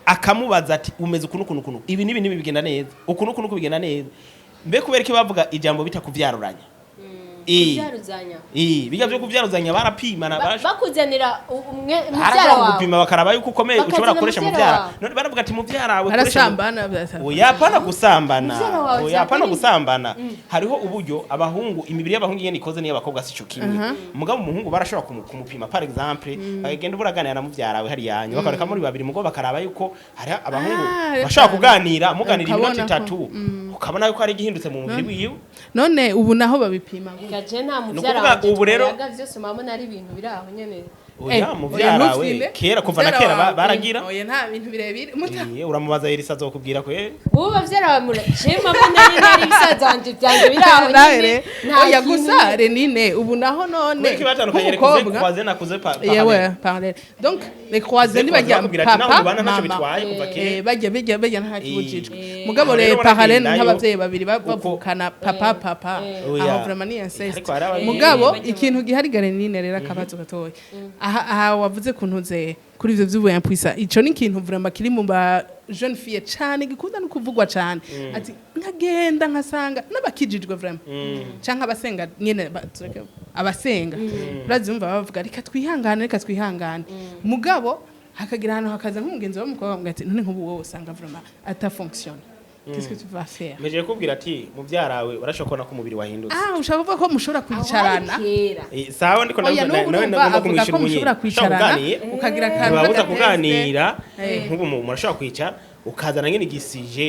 akamubaza ati umeze ukuntu ukuntu ukuntu, ibi n'ibi n'ibi bigenda neza, ukuntu ukuntu uku bigenda neza. Mbe kubera ko bavuga ijambo bita kuvyaruranya? Kuvyaruzanya. Bijya byo kuvyaruzanya barapimana. Bakuzanira umwe muvyara Barashobora wawe. gupima bakaraba yuko ukomeye, Bakazana ushobora gukoresha muvyara muvyara. wawe. None baravuga ati muvyara wawe koresha Barasambana. Oya, hapana gusambana. Muvyara wawe. Oya, hapana vyakora. gusambana. Hariho uburyo abahungu, imibiri y'abahungu ingene ikoze n'iy'abakobwa sico kimwe. Mugabo umuhungu barashobora kumupima, par exemple bagenda buraganira na muvyara wawe hariya, bakareka muri babiri, mugabo bakaraba yuko hari abahungu bashobora kuganira, muganira iminota Ukabona ko- 3, ukabona yuko hari igihindutse mu mubiri wiwe. None ubu naho babipima gute? Gaje nta muvyara Nukuvuga wanje ubu rero- twayaga vyose, murabona ari ibintu biri aho nyene. Oya, muvyara we, kera, kuva na kera baragira. Oya, nta bintu birebire. Uramubaza Elisa azokubwira ko Ubu bavyara bamura shema mbona nyine ari ibisaza wanje byanje biri aho nyine, nta Oya, kintu gusa nyine. Renine ubu naho none Kubera ko batandukanye nk'umukobwa croisé na cousin yewe parallèle, donc les croisés ni bajya bakubwira ati naho papa mubana ntacyo mama bitwaye kuva kera. Bajya nta kibujijwe, mugabo Aho rero rero parallèle baragendayo, nk'abavyeyi babiri bavukana papa papa, Oya. aho vraiment ni inceste. Ariko hari abavyeyi- Mugabo Bajya ikintu gihari Renine rero, akabazo gatoya aha, aha wavuze kuntu ze kuri ivyo vy'ubu impuissant, ico ni ikintu vraiment kiri mu ba jeune fille cane, gikunda no kuvugwa cane, ati nkagenda nkasanga n'abakijijwe vraiment canke abasenga nyene, tureke abasenga, urazumva bavuga reka twihangane, reka twihangane, mugabo hakagira ahantu hakaza nk'umugenzi w'umukobwa akamubwira ati none nk'ubu wowe usanga vraiment ata fonctionne, qu'est-ce que tu vas faire? Mpejeje kubwira ati muvyarawe urashobora kubona ko umubiri wahindutse. Ah, ushaka kuvuga ko mushobora Aho hari kwicarana? kera. Sawa, ndiko Oya, ndavuga n'ubu nawe urumva ndagomba avuga kumwishyura ko mushobora ubunyene. kwicarana Ushobora kuganira, ukagira akantu ntibabuza k'agateste. Kuganira nk'ubu murashobora kwicara ukazana nyene igisije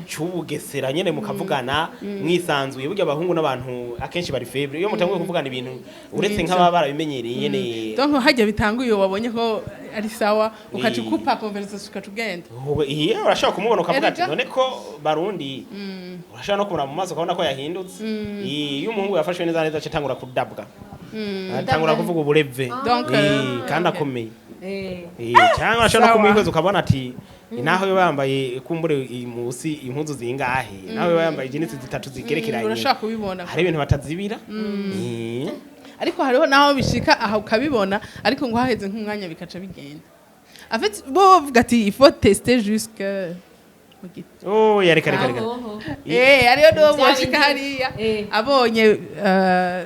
c'ubugesera nyene, mukavugana mwisanzuye. Burya abahungu n'abantu akenshi bari faible iyo mutanguye kuvugana ibintu, uretse nk'ababa barabimenyereye nyene. Donc hajya bitanguye wabonye ko ari sawa, ukaca ukupa conversation, ukaca ugenda. Iya, urashobora kumubona ukavuga ati Erega. none ko barundi, urashobora no kumuraba mu maso ukabona ko yahindutse. Iyo umuhungu yafashwe neza neza, aca atangura kudabwa, atangura kuvuga ubureve. Donc, kandi akomeye. Cyangwa urashobora no Sawa. kumwihweza ukabona ati naho yoba yambaye kumbure musi impuzu zingahe, naho yoba yambaye ijinisi zitatu zigerekeranye, Urashobora kubibona. hari ibintu batazibira. Ariko hariho naho bishika aha ukabibona, ariko ngo haheze nk'umwanya bikaca bigenda. En fait bo bavuga ati il faut tester jusque mu giti. Oh, ya, reka reka reka. Aho. Hariyo n'uwo Bya boshika bindi. hariya abonye,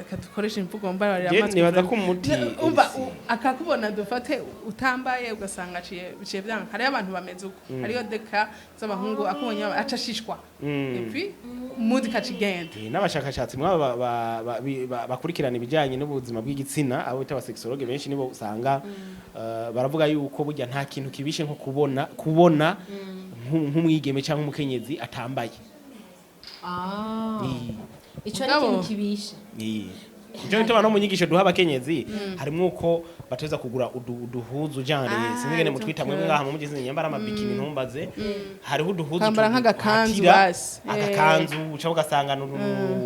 kadukoresha imvugo mbararira Je amatwi. nibaza ko umuti Umva, akakubona dufate utambaye, ugasanga aciye biciye byanga. Hariyo abantu bameze uko, hariyo deka z'abahungu akubonye aca ashishwa, et puis umundi kaca igenda. N'abashakashatsi mwaba bakurikirana ibijyanye n'ubuzima bw'igitsina, abo bita abasexologue, benshi nibo usanga baravuga yuko burya nta kintu kibishe nko kubona nk'umwigeme cyangwa umukenyezi atambaye. Ah. Ico ni Mugabo. ikintu kibishe. Nico gituma no mu nyigisho duha abakenyezi harimwo uko bateza kugura uduhuzu genre, Ah, sinzi ingene mutwita mwebwe ngaha mu mugizi, nyambara amabikini ntumbaze, hariho uduhuzu Kwambara nk'agakanzu tuhatira, basi. Agakanzu uca ugasanga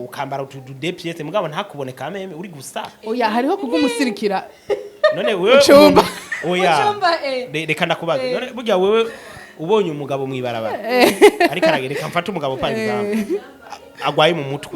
ukambara utu deux pièces, mugabo ntakubone kameme uri gusa. Oya, hariho kubw'umusirikira None wewe Mucumba. Oya. Mucumba, eh. Reka ndakubaza, none burya wewe ubonye umugabo mwibarabara ariko aragira, reka mfate umugabo par exemple agwaye mu mutwe,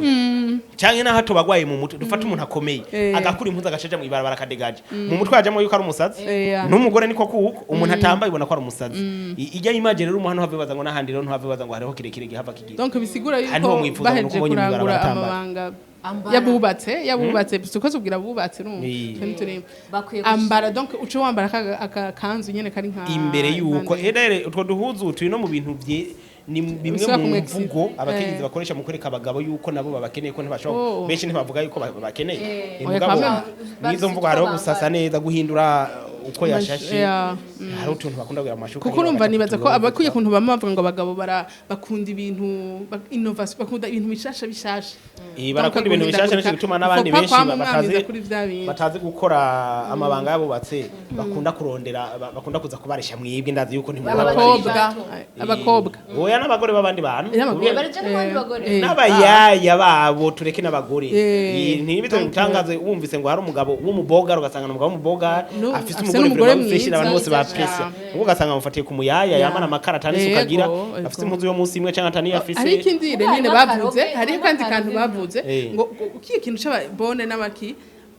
canke naho atoba agwaye mu mutwe, dufate umuntu akomeye, agakura impuzu agashaja mwibarabara akadegaje, mu mutwe hajamwo yuko ari umusazi. N'umugore niko kuko umuntu atambaye ubona ko ari umusazi. Ijya image rero umuhano have baza ngo n'ahandi rero ntuhave baza ngo hariho kirekire gihava kigira. Donc bisigura Hariho yuko mwifuza ngo bahejeje ubonye kurangura mw'ibarabara atambaye. amabanga Ambara. yabubatse, siko tubwira abubatse, urumva Ni. twe ntiturimo. Bakwiye Ambara, donc uce wambara aka kanzu nyene kari nka Imbere yuko impande. erere utwo duhuzu turi no mu bintu bye, ni bimwe Bisaba mu kumwexcite. mvugo abakenyezi bakoresha mu kwereka abagabo yuko nabo babakeneye, ko ntibashobora benshi ntibavuga yuko babakeneye. Oya, Mugabo quand mwizo mvugo hariho gusasa neza, guhindura uko yashashe, hariho utuntu bakunda kugira mu mashuka Kuko nyene urumva bagaca nibaza ko kuturongo. abakwiye kuntu bama bavuga ngo abagabo bakunda ibintu innovation, bakunda ibintu bishasha bishasha. Barakunda ibintu bishasha, nico gituma n'abandi benshi batazi kuri vya bintu. Batazi gukora amabanga yabubatse, bakunda kurondera bakunda kuza kubaresha mwibwe, ndazi yuko ntimubaba. Abakobwa. Bato. Abakobwa. Oya, n'abagore b'abandi bantu. N'abagore. Baraja n'abandi bagore. N'abayaya babo, tureke n'abagore. Ntibize Donc, gutangaze wumvise ngo hari umugabo w'umubogara, ugasanga ni umugabo w'umubogara No, afise afise umugore n'umugore vraiment fresh, mwiza, abantu bose mwiza bapresa, cane. ubwo ugasanga bamufatiye ku muyaya yamara amakara atani isuka agira, afise impuzu yo munsi imwe canke atani afise. Hari ikindi Kuko Renine harimo bavuze, akarobe, hariho harimo kandi kantu akarobe. bavuze ngo ukiye ikintu c'ababone n'abaki,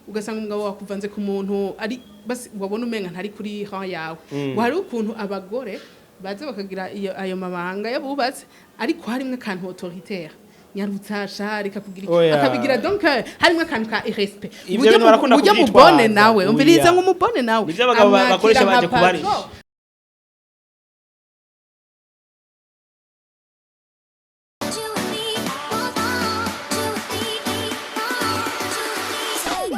ugasanga umugabo wakuvanze ku muntu ari basi wabona umenga ntari kuri rang yawe, ngo hariho ukuntu abagore baza bakagira iyo ayo mabanga yabubatse, ariko harimwo akantu autoritaire, nyarutsa reka kugira iki, Oya. akabigira, donc harimwo akantu ka irrespect. Ivyo bintu barakunda Ujya kuvyitwaza. mubone nawe, umviriza, Oya. ngo umubone nawe Nivyo abagabo amwakira bakoresha nka baje kubarisha. patron.